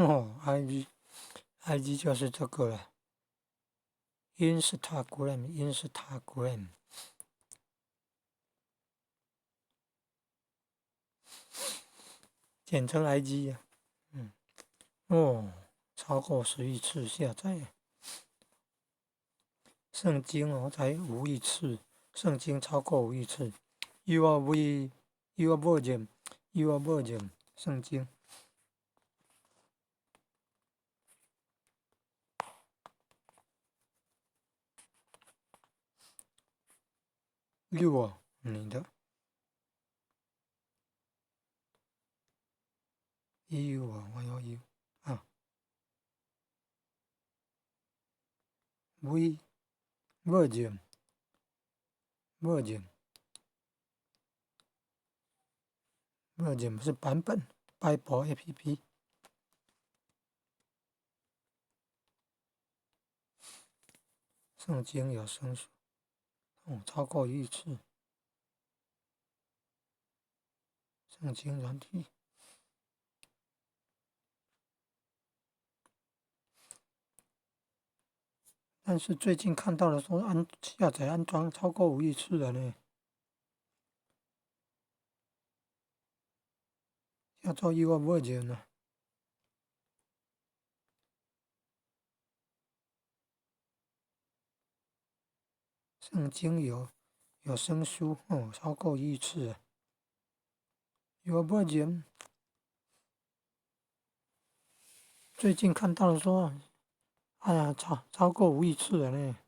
哦，IG，IG 就是這個了，Instagram，Instagram，簡稱 IG 啊，哦，超過10億次下載。聖經哦，才5億次，聖經超過五億次。Your V Your Version Your Version 聖經。Your 你的，You 我要 You 啊，V Version Version Version 是版本，Bible APP。聖經有聲書，哦，超過1億次。聖經軟體。但是最近看到了說安下載安裝超過5億次了呢，叫做 Your Version 呢。聖經有聲書哦，超過1億次。Your Version 最近看到了說，哎呀，超過5億次了呢。